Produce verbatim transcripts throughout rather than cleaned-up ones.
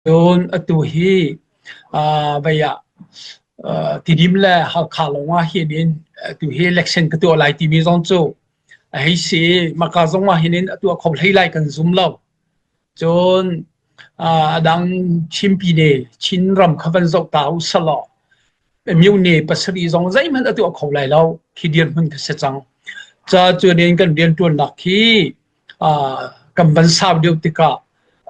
Cun atu hi, aa, vei ah, aa, Tidim le Halkha lawng ah hin in, atu hi election ka tuah lai timi zong cu a hei si, maka zong ah hin in atu a kho hlei lai kan zum lo. Cun, aa, a dang Chin pi ne, Chin ram kha van zoh ta u selaw, myo ne pasarih zong zeihmanh atu a kho lai lo. Khi dirhmun kha si cang. Ca cun in kan rianṭuannak khi, aa, kan van sau deuh tikah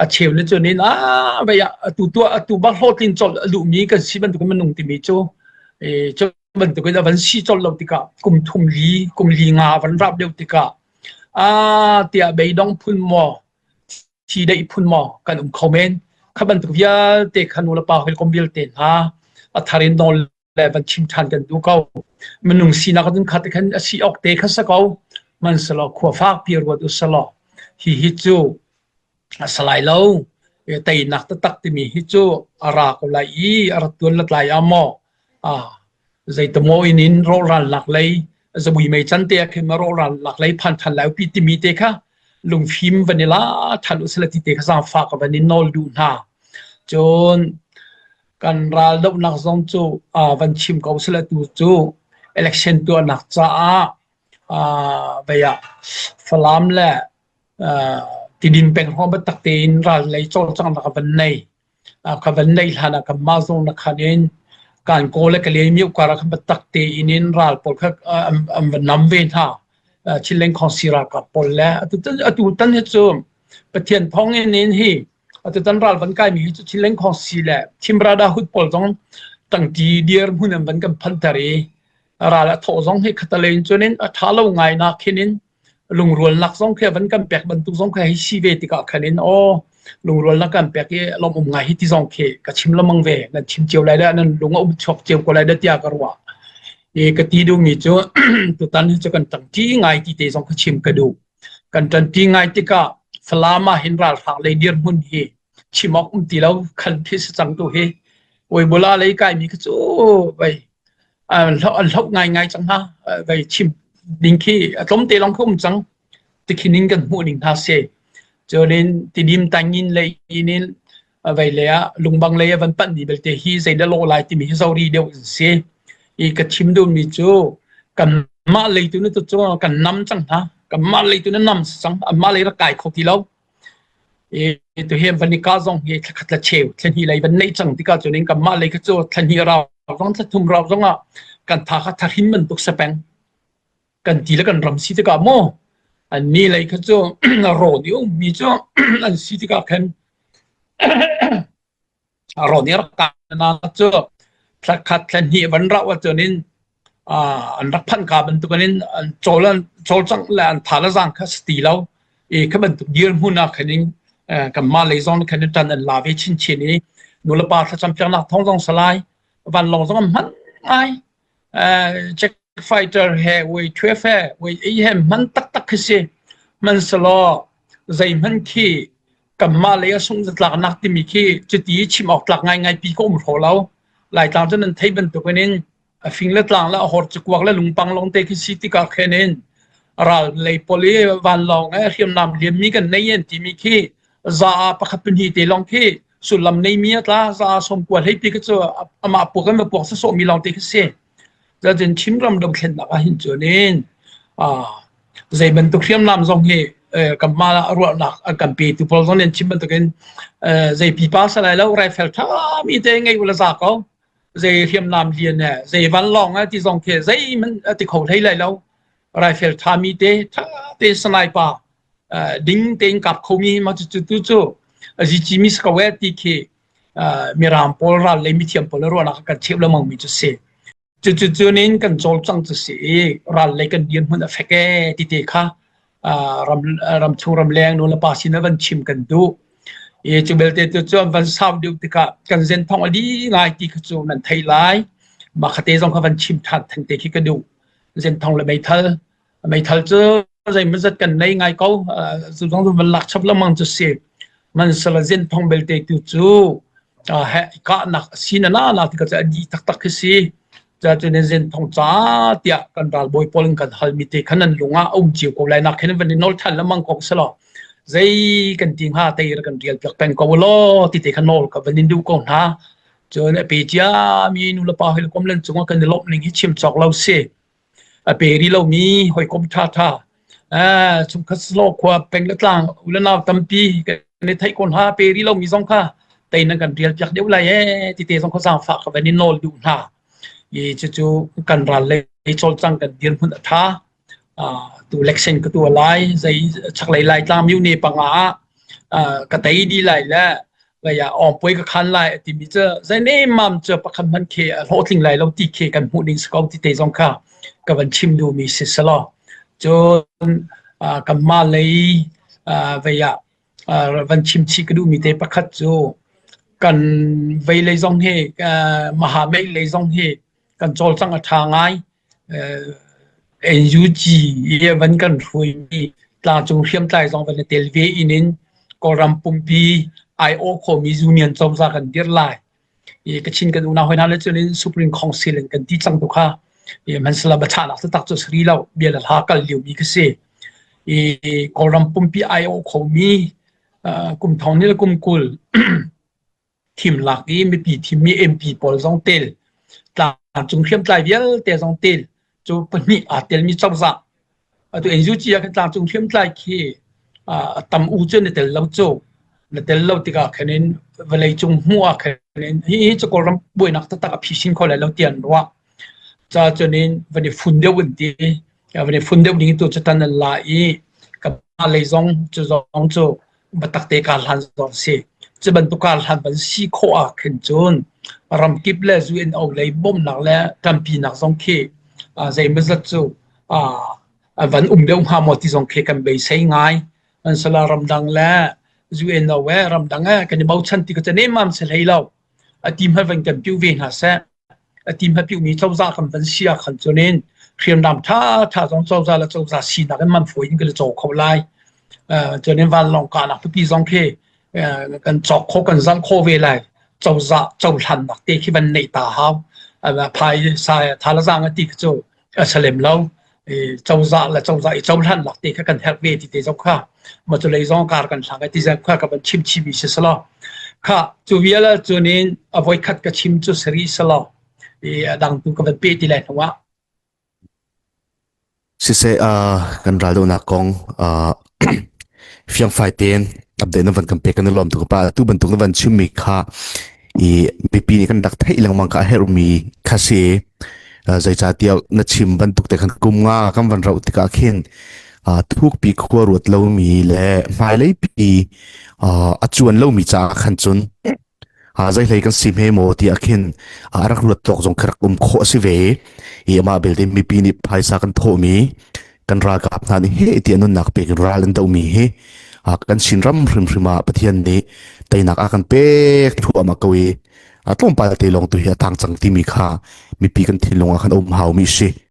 a cheu le cun in, aa, vei ah, atu tuah, atu bak hlawhtlin colh a luhmi kan si bantukin minung timi cu, ee, cu bantukin a van si colh lo tikah kum thum li, kum li nga a van rap deuh tikah, aa, tiah beidong phun maw, thi deih phun maw kan um kho men. Kha bantuk vialte kha nu le pa hoi kom vialte hna a thar in nawl le van chim ṭhan kan duh ko. Minung sinak a dun kha te khan a si awk te kha si ko. Hmanhsehlaw khua fakpi ruat u selaw, hihi cu a si lai lo. E, teinak taktak timi hi cu a ra ko lai i a rak tuan lat lai ah maw, aa, zeitamaw in in rawhrannak lei, zabui mei can te ah khin maw rawhrannak lei phan ṭhan lai u pi timi te kha lungfim van i la ṭhan u sila ti te kha zaangfah ka van in nawl duh hna. Cun kan ral dohnak zong cu, aa, van chim ko sila tu cu election tuahnak caah, aa, vei ah Falam le, aa, Tidim peng hrawng biatak tein ral lei cawlcanghnak a van nei. Aa, ka van neih hlan ah kanmah zong na khan in kan kaw le ka lei miuh kar ah khan biatak tein in ral pawl kha, aa, an, an van nam ve hna. Aa, Chinland Council ralkap pawl le atu tan, atu tan hi cu Pathian thawngin in hi atu tan ral van kaimi hi cu Chinland Council le Chin Brotherhood pawl zong ṭangṭi dirhmun an van kan phanhter i ral a thawh zong hi khatalei in cun in a ṭha lo ngai nak khin in lungrualnak zong khi a van kan pek bantuk zong khi a hei si ve tikah khan in, aw, lungrualnak kan pek i a lawmh um ngai hi ti zong khi ka chim lengmang ve. Nan chim cio lai dah, nan lung a um chuak cio ko lai dah tiah ka ruah. I ka ti duhmi cu tutan hi cu kan ṭangṭi ngai ti te zong ka chim ka duh. Kan ṭangṭi ngai tikah Falam ah hin ralhrang lei dirhmun hi chim awk um ti lo khan khi si cang tu hi. Voi bula lei kaimi kha cu vai, aa, an hloh, an hloh ngaingai cang hna. Aa, vai chim ding khi a tlawmte lawng kha um cang ti khin in kan hmuh ning hna si. Cun in Tidim tangin lei in in, aa, vai lei ah Lungbang lei a van panhmi belte hi zeidah lawh lai timi hi zo rih deuh in si. I ka chim duhmi cu kanmah lei tu na tu cu kan nam cang hna. Kanmah lei tu na nam si cang. Anmah lei rak kai kho ti lo. I tu hi an van i kah zong hi thla khat thla cheu, thla hnih lei van neih cang tikah cun in kanmah lei kha cu thla hnih rau zong, thla thum rau zong ah kan tha kha tha hrin bantuk si peng kan ti le kan ram si tikah maw? Annih lei kha cu rawn i ummi cu an si tikah khan rawn i rak kai hna cu thla khat thla hnih van rauh ahcun in, aa, an rak phanh ka bantuk in an cawl, an cawlcangh le an tha le zaang kha si ti lo. I kha bantuk dirhmun ah khan in, aa, kanmah lei zong khan in ṭan an la ve chinchin i nu le pa thlacam piaknak thawng zong si lai, vanlawng zong an hman ngai. Aa, jet fighter he, voi twelve he, voi eight he hman taktak khi si. Hmanhsehlaw zeihmanh khi kanmah lei a sungh zatlaknak timi khi cuti chim awk tlak ngaingai pi kha um hraw lo. Laitlang cu nan theih bantuk in a fing le tlang le a hor cakuak le lungpang lawngte khi si tikah khan in ral lei pawl i vanlawng a hriamnam lianmi kan nei an timi khi za a pakhat pahnih te lawng khi sullam neimi a tla za a sawmkua hleipi kha cu amah puak in va puak sawsawhmi lawngte khi si. Cun Chin ram dothlennak ah hin cun in, aa, zei bantuk hriamnam zong hi, eh, kanmah ruahnak a kan petu pawl zong nih Chin bantukin, eh, zei pipa si lai lo, rifle ṭha mi te ngeih u le za ko, zei hriamnam lian he, zei vanlawng he ti zong khi zeihmanh a ti kho hlei lai lo. Rifle ṭha mi te, ṭha te sniper, aa, ding tein kap khomi hi ma cu, cu tu cu a zici mi si ko e ti khi, aa, Mirang pawl ral lei mithiam pawl ruahnak kan cheuh lengmangmi cu si. Cucu cun in kan cawlcangh cu si i ral lei kan dirhmun a fek e ti te kha, aa, ram, aa, ramchung ramleng nu le pa sin a van chim kan duh. I cu belte tu cu an van sau deuh tikah kan zen thong a dih ngai ti kha cu nan theih lai. Mah kha te zong kha van chim ṭhan theng te khi ka duh. Zen thong le meithal, meithal cu zeimawzat kan nei ngai ko, aa, cu zong cu van lak chap lengmang cu si. Hmanhsehlaw zen thong belte tu cu, aa, he i kahnak a si na na na tikah cu a dih taktak khi si. Cun in zen thong ca tiah kan ralbawi pawl in kan halmi te kha nan lung ah a um cio ko lai nak khin van i nawl ṭhan lengmang ko si lo. zei kan ti hna tei kan rial piak peng ko law, ti te kha nawl ka van in duh ko hna. Cun a pe cia mi nu le pa hoi le kom len cungah kan i lawmh ning hi chim cawk lo si. A pe rih lomi hawikom ṭha ṭha, aa, chungkhat silaw khua peng le tlang u le nau tampi kan i theih ko hna, a pe rih lomi zong kha tei nan kan rial piak deuh lai e, ti te zong kha zaangfah ka van in nawl duh hna. I cucu kan ral lei cawlcang kan dirhmun a ṭha. Aa, tu election ka tuah lai, zei chaklei Laitlang myone panga ah, aa, ka tei dih lai le, vaya awmpuai ka khan lai a timi cu zei nem mam cu pakhat hmanh khi a hlawhtling lai lo ti khi kan hmuh ning si ko ti te zong kha ka van chim duhmi si selaw. Cun, aa, kanmah lei, aa, vaya, aa, van chim chih ka duhmi te pakhat cu kan vei lei zong hi, aa, maha meih lei zong hi kan cawlcang a ṭha ngai. Aa, N U G i van kan hruaimi tlangcung hriamtlai zong van i tel ve in, in Kawlram pumpi aiawh khomi union cozah kan dirh lai. I Kachin kan unau hoi hna le cun in Supreme Council in kan ti cang tu kha. I hmansala biachahnak taktak cu si rih lo, bia le hla kal liomi ka si. I Kawlram pumpi aiawh khomi, aa, kum thong hnih le kum kul thim lak i mipi thimmi M P pawl zong tel, tlangcung hriamtlai vialte zong tel, cu pahnih aa telmi cozah. Atu N U G ah khan tlangcung hriamtlai khi, aa, a tam u cu na tel lo cu, na tel lo tikah khan in vawleicung hmuh ah khan in hi, hi cu Kawlram buainak taktak a phihsin kho lai lo tiah an ruah. Ca cun in van i fun deuh an ti. Van i fun deuh ding i tu cu tan an la i, kanmah lei zong cu zong cu biatak te kar hlan zong si. Cu bantuk kar hlan van si khawh ah khin cun ramkip le U N O lei bawmhnak le ṭanpinak zong khi, aa, zeimawzat cu, aa, a van um deuh hnga maw ti zong khi kan beisei ngai. Hmansala ramdang le U N O e ramdang e kan i bochan ti kha cu nem mam si hlei lo. A ti hmanh van kan piu ve hna seh. A ti hmanh piumi cozah kan van si ah khan cun in hriamnam ṭha ṭha zong cozah le cozah sinak in man fawi in kan i co kho lai. Aa, cun in vanlawng kahnak pipi zong khi, aa, kan cawk kho, kan zalh kho ve lai. Cozah cohlannak te khi van neih ta hau. Aa, phaisa tha le zaang a ti kha cu a si lem lo. I cozah le cozah i cohlan lak te kha kan herh ve ti te zong kha, ma cu lei zong kar kan hlang ti zong kha ka van chim chim i si selaw. Kha cu vial ah cun in a voikhat ka chim cu si rih selaw. I a dang tu ka van peh ti lai hnu ah. Siseh, aa, kan raldohnak kong, aa, fiangfai tein update na van kan pek kan i lawm tuk a pa, tu bantuk na van chimmi kha i mipi nih kan rak theih lengmang kha a herhmi kha si. Aa, zeicahtiah na chim bantuk te khan kum nga kan van rauh tikah khin, aa, thukpi khua ruat lomi le hmaileipi, aa, a cuan lomi caah khan cun, aa, zei hlei kan si hme maw tiah khin, aa, a rak ruat tawk zong kha rak um khawh a si ve. I amah belte mipi nih phaisa kan thawhmi, kan ralkap hna nih he ti a nunnak pek in ral an dohmi hi, aa, kan Chinram hrimhrim ah Pathian nih teinak a kan pek thluahmah ko i, a tlawmpal te lawng tu hi a tang cang timi kha mipi kan thinlung ah khan a um haumi si.